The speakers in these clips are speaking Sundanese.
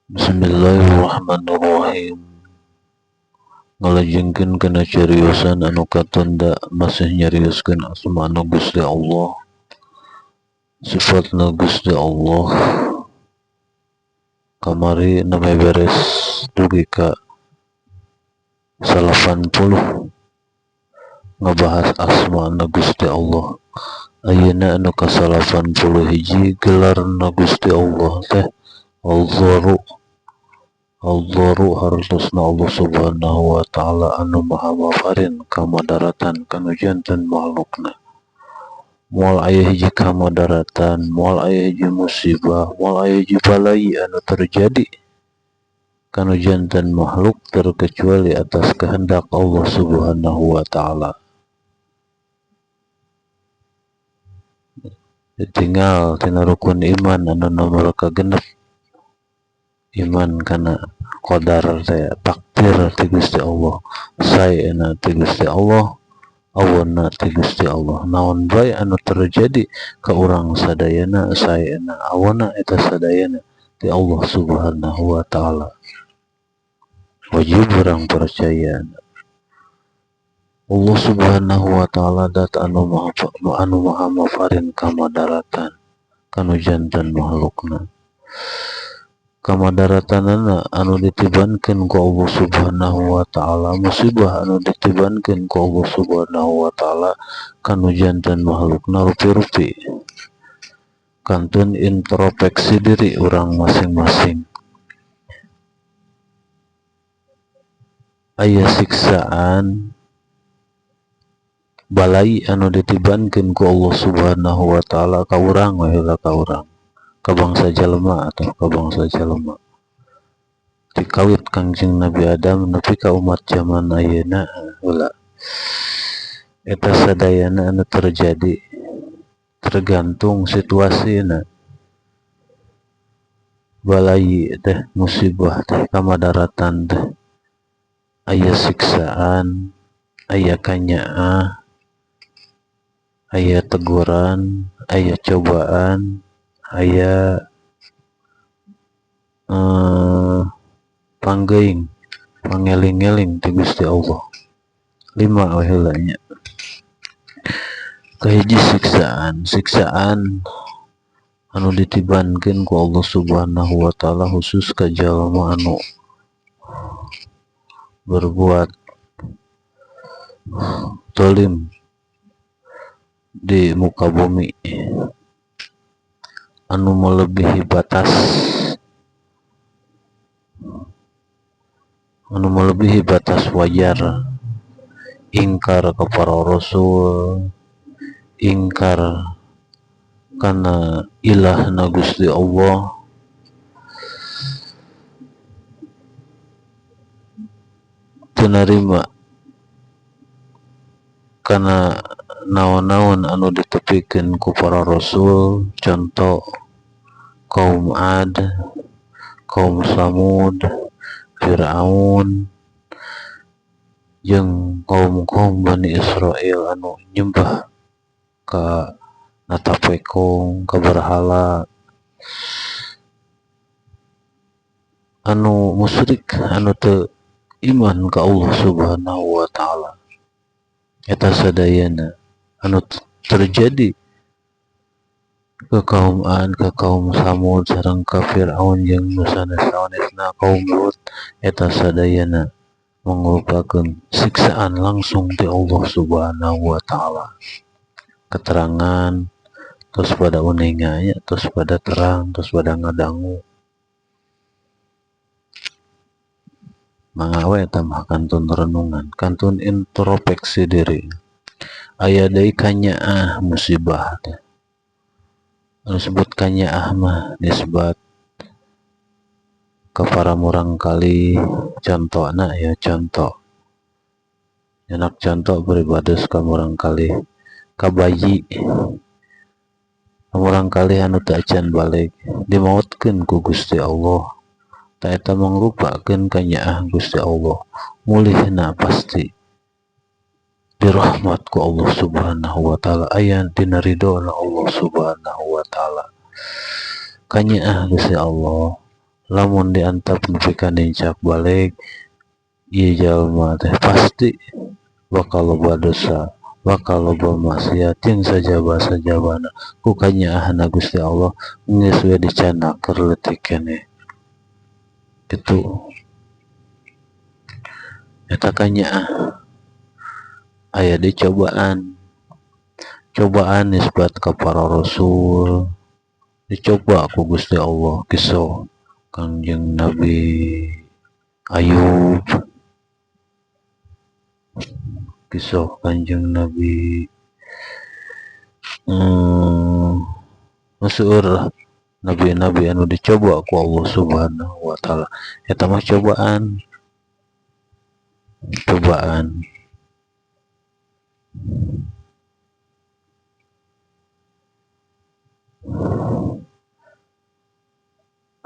Bismillahirrahmanirrahim. Ngalajengkeun kana cariosan anu katunda masih nyarioskeun asmana Gusti Allah, sifatna Gusti Allah. Kamari nembe beres dugi ka 80 ngabahas asmana Gusti Allah. Ayeuna anu ka 81 gelarna Gusti Allah teh Al-Dharru. Al-Dharru hartosna Allah Subhanahu wa taala anu maha mafarin kamadaratan kanu janten makhlukna. Moal aya hiji kamadaratan, moal aya hiji musibah, moal aya hiji balai anu terjadi kanu janten makhluk terkecuali atas kehendak Allah Subhanahu wa taala. Ditinggal tina rukun iman anu nomor kagenep, iman kana qadar teh takdir ti Gusti Allah, saena ti Gusti Allah, awana ti Gusti Allah. Naon bae anu terjadi ka urang sadayana saena awana eta sadayana ti Allah Subhanahu wa taala. Wajib urang percaya Allah Subhanahu wa taala dat anu maha mafarin kamadaratan kanu janten makhlukna. Kamadaratanana anu ditibankeun ku Allah Subhanahu wa taala, musibah anu ditibankeun ku Allah Subhanahu wa taala kanu janten makhlukna rupi-rupi. Kantun introspeksi diri urang masing-masing. Aya siksaan balai anu ditibankeun ku Allah Subhanahu wa taala ka urang we heula, ka urang, ka bangsa jelema atau ka bangsa jelema. Dikawit Kangjeng Nabi Adam nepi ka umat zaman ayeuna heula. Eta sadayana anu terjadi tergantung situasina. Balai teh musibah teh kamadaratan teh aya siksaan, aya kanyaah, aya teguran, aya cobaan, aya panggeuing, pangeling-eling ti Gusti Allah. Lima we heula nya. Kahiji siksaan, siksaan anu ditibankeun ku Allah Subhanahu wa taala khusus ka jalma anu berbuat zalim di muka bumi, anu melebihi batas, anu melebihi batas wajar, ingkar ka para rasul, ingkar kana ilahna Gusti Allah, teu narima kana naon-naon anu ditepikeun ku para rasul, contoh kaum Ad, kaum Samud, Firaun, jeung kaum-kaum Bani Israel anu nyembah ka natapekong, ka berhala, anu musyrik, anu teu iman ka Allah Subhanahu wa taala. Eta sadayana anu terjadi ke kaum Ad, ke kaum Samud, sareng ka Firaun jeung nu sanes-sanesna kaum Lut, eta sadayana mangrupakeun siksaan langsung ti Allah Subhanahu wa taala. Keterangan tos pada uninga nya, tos pada terang, tos pada ngadangu. Mangga we eta mah kantun renungan, kantun introspeksi diri. Aya deui kanyaah musibah teh. Anu disebut kanyaah mah nisbat ka para murangkalih, contona ya contoh. Nyanak contoh pribados ka murangkalih ka bayi. Murangkalih anu teu acan baleg dimaotkeun ku Gusti Allah. Ta eta mangrupakeun kanyaah Gusti Allah, mulihna pasti dirahmat ku Allah Subhanahu wa taala, aya dina ridona Allah Subhanahu wa taala. Kanyaah Gusti Allah Lamun diantep nepi ka nincak balik ieu jalma teh pasti bakal loba dosa, bakal loba maksiat jeung sajaba-sajabana. Ku kanyaahna Gusti Allah geus we dicandak keur leutik keneh. Kitu. Eta kanyaah aya deui cobaan. Cobaan nisbat ka para rasul dicoba ku Gusti Allah kisah Kangjeng Nabi Ayub, kisah Kanjeng Nabi seueur nabi-nabi anu dicoba ku Allah Subhanahu wa taala. Eta mah cobaan. Cobaan.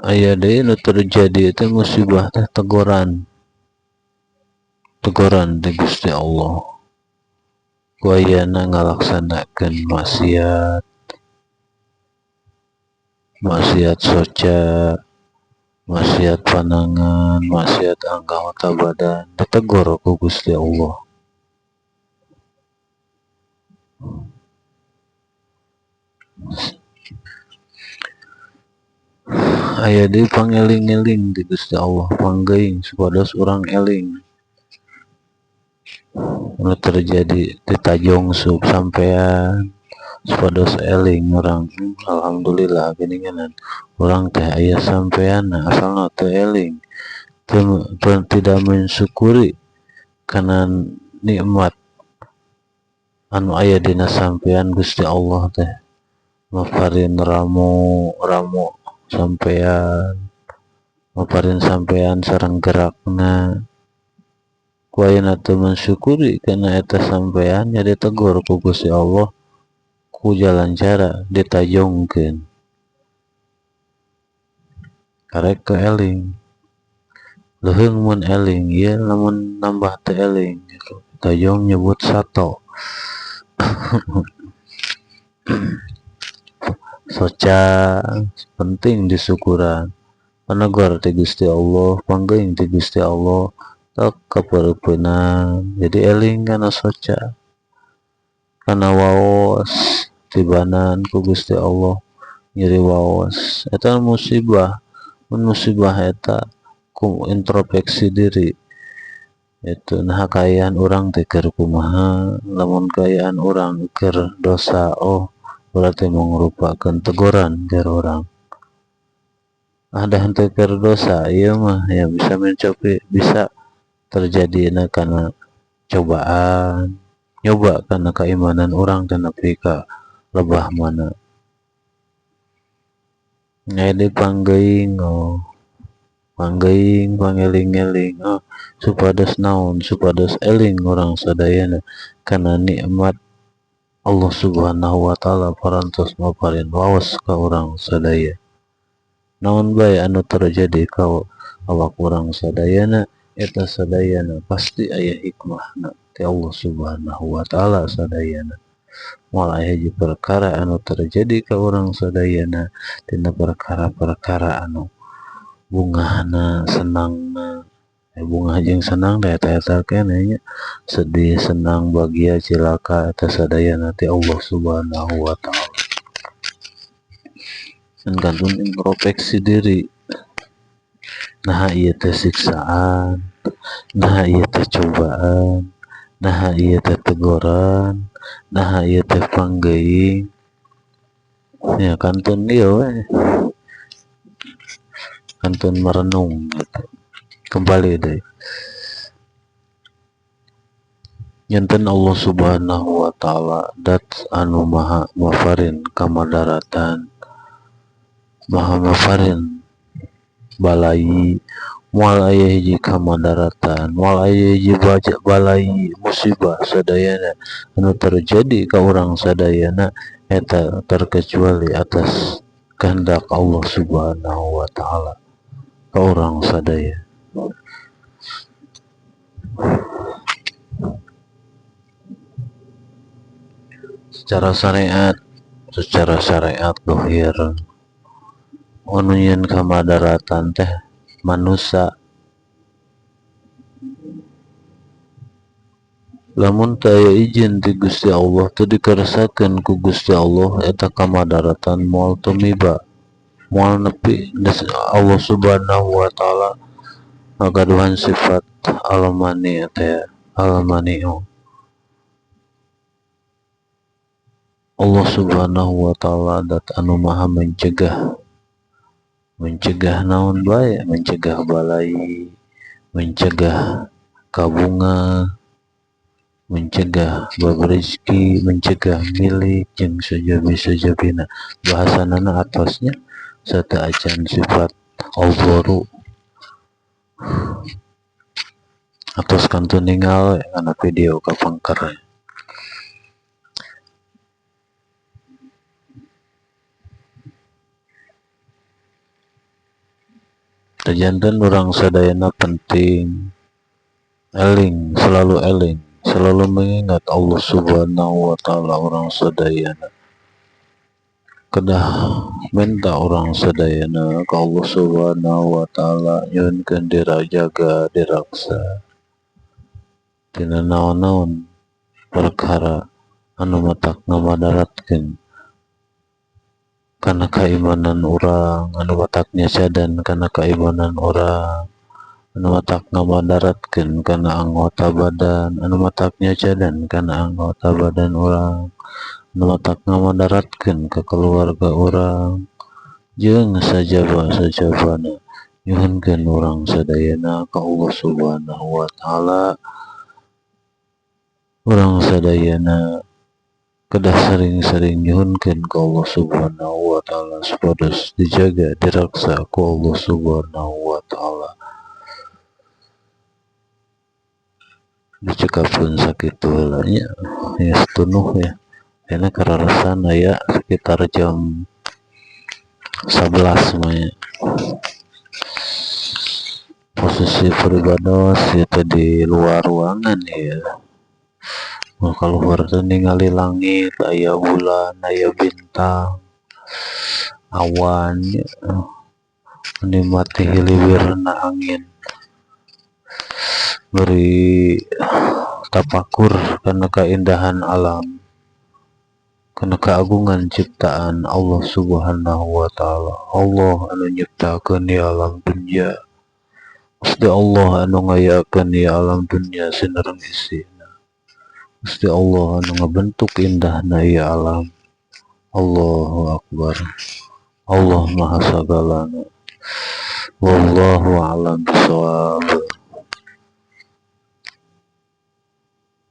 Aya deui nu terjadi teh musibah teh teguran. Teguran ti Gusti Allah. Ku ayana ngalaksanakeun maksiat, maksiat soca, maksiat panangan, maksiat anggota badan, ditegur ku Gusti Allah. Aya deui pangeling-eling ti Gusti Allah, panggeuing supados urang eling. Nu terjadi di tajong sub sampean supados eling urang, alhamdulillah geuningan urang teh aya sampean asalna teu eling, teu tidak mensyukuri kana nikmat anu aya dina sampean Gusti Allah teh maparin ramo ramo sampean, maparin sampean sareng gerakna. Ku ayeuna teu mensyukuri kana eta sampean nya ditegur ku Gusti Allah ku jalan cara ditajongkeun. Karek ke eling. Leuheung mun eling ieu lamun nambah teu eling gitu. Tajong nyebut sato. Soca penting disyukuran. Panegor ti Gusti Allah, panggeuing ti Gusti Allah, tok kapeureupeunang. Jadi eling kana soca, kana waos tibanan ku Gusti Allah nyeri waos. Eta musibah, mun musibah eta ku introspeksi diri. Itu nah kaayaan urang teh keur kumaha, lamun kaayaan urang keur dosa, oh berarti mangrupakeun teguran keur urang. Ada henteu keur dosa ieu mah ya bisa mencopi, bisa terjadina kana cobaan, nyoba kana keimanan urang teh nepi ka lebah mana. Nya deui panggeuing, oh panggeuing pangeling-eling, oh supados naon, supados eling urang sadayana kana nikmat Allah Subhanahu wa taala parantos maparin waos ka urang sadaya. Naon bae anu terjadi ka awak urang sadayana eta sadayana pasti aya hikmahna ti Allah Subhanahu wa taala sadayana. Moal aya hiji perkara anu terjadi ka urang sadayana tina perkara-perkara anu bungahna, senangna. Bungah jeung senang teh eta-eta keneh nya, sedih, senang, bahagia, cilaka eta sadayana ti Allah Subhanahu wa taala. Kantun introspeksi diri. Naha ieu teh siksaan, naha ieu teh cobaan, naha ieu teh teguran, naha ieu teh panggeuing. Ya kantun ieu we. Kantun merenung gitu. Kembali deui. Nyanten Allah Subhanahu wa taala dat anu maha mafarin kamadaratan, maha mafarin balai, moal aya hiji kamadaratan, moal aya hiji balai musibah sadayana anu terjadi ka urang sadayana eta terkecuali atas kehendak Allah Subhanahu wa taala ka urang sadaya. Secara syariat dohir Anu nyieun kamadaratan teh manusa. Lamun teu aya izin ti Gusti Allah, teu dikersakeun ku Gusti Allah, eta kamadaratan moal tumiba, moal nepi. Allah Subhanahu wa taala ngagaduhan sifat al-mani teh, al-mani'u. Allah Subhanahu wa taala dat anu maha mencegah, mencegah naon bae, mencegah balai, mencegah kabunga, mencegah bab rezeki, mencegah milik jeung sajabi-sajabina. Bahasanana atosnya sateuacan sifat al-dharu. Atos kantun ningal kana video kapengker. Janten urang sadayana penting eling, selalu eling, selalu mengingat Allah Subhanahu wa taala. Urang sadayana kedah minta urang sadayana ka Allah Subhanahu wa taala, nyuhunkeun dirajaga, diraksa tina naon-naon perkara anu matak ngamadaratkeun kana keimanan urang, anu matak nyacadan kana keimanan urang, anu matak ngamadaratkeun kana anggota badan, anu matak nyacadan kana anggota badan urang, anu matak ngamadaratkeun ka keluarga urang, jeung sajaba-sajabana. Nyuhunkeun urang sadayana ka Allah Subhanahu wa taala. Urang sadayana kedah sering-sering nyuhunkeun ka Allah Subhanahu wa taala supados dijaga, diraksa ku Allah Subhanahu wa taala. Dicekapkeun sakitu heula nya, geus tunuh ya. Ayeuna kararesan aya sekitar jam 11 mah nya. Posisi pribados ieu teh di luar ruangan ieu. Mun kaluhur teh ningali langit, aya bulan, aya bintang, awan nya, menikmati hiliwirna angin. Bari tapakur kana kaindahan alam, kana keagungan ciptaan Allah Subhanahu wa taala. Allah anu nyiptakeun ieu alam dunya. Gusti Allah anu ngayakeun ieu alam dunya sinareng isina. Gusti Allah anu ngabentuk indahna ieu alam. Allahu akbar. Allah maha sagalana. Wallahu a'lam bishawab.